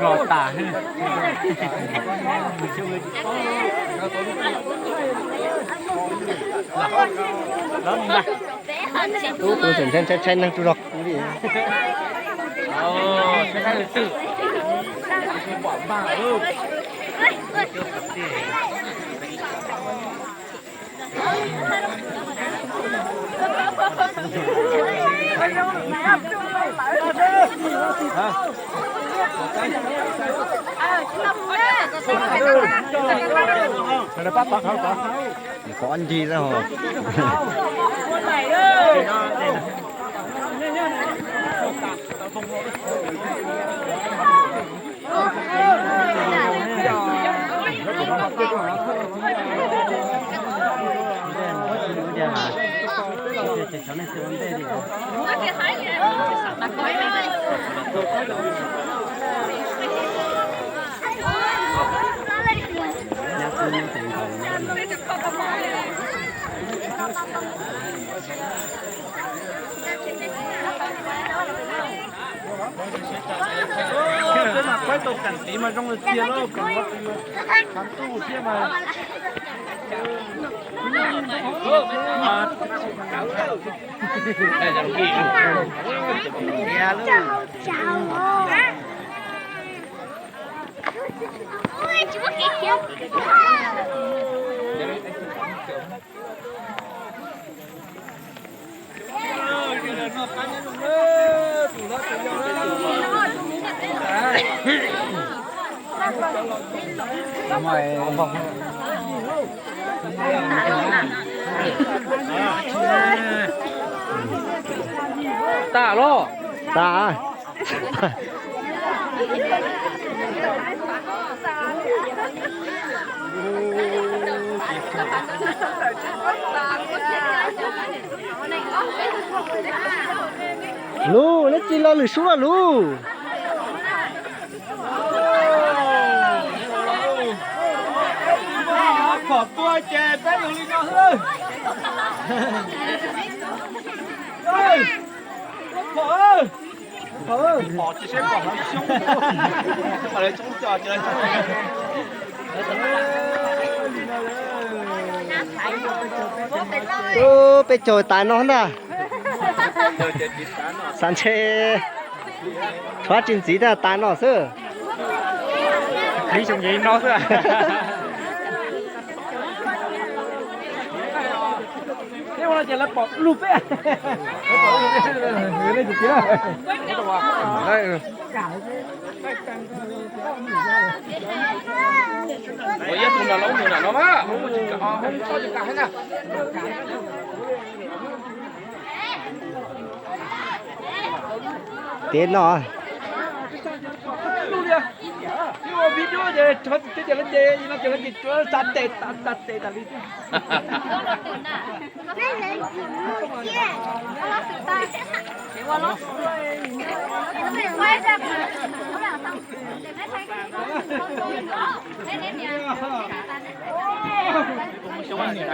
Los tas. Ub, kuv tseem ntshai ntshai neeg tsuj zog kuv li. Kov ncig na ho. Peb mas qaib tau kam tiv mas zoo li tiag lauj, kam ua tiv mas qhav ntuj thiab mas. Tas los? Tas. Lus, neb tsis lo lwm sub los lus. Phom tua ces peb yug li no xwb. Phom, phom tsis seb phom no xyoob, phom lawv coob cos ces lawv coob. Ub, peb caug tas no ntag. Xav ntshe tshuav tsis ntxiv tab tas no xwb. Ib xyoo ces no xwb. Peb ua no ces lawv pom lus peb. Ua ib tug no los mus nram no mas, mus tsis kam, mus tsis kam na. Tias no. Ua video ces rov tsis ces lawv ces no ces lawv ces tsa tes tas, tsa tes tas li.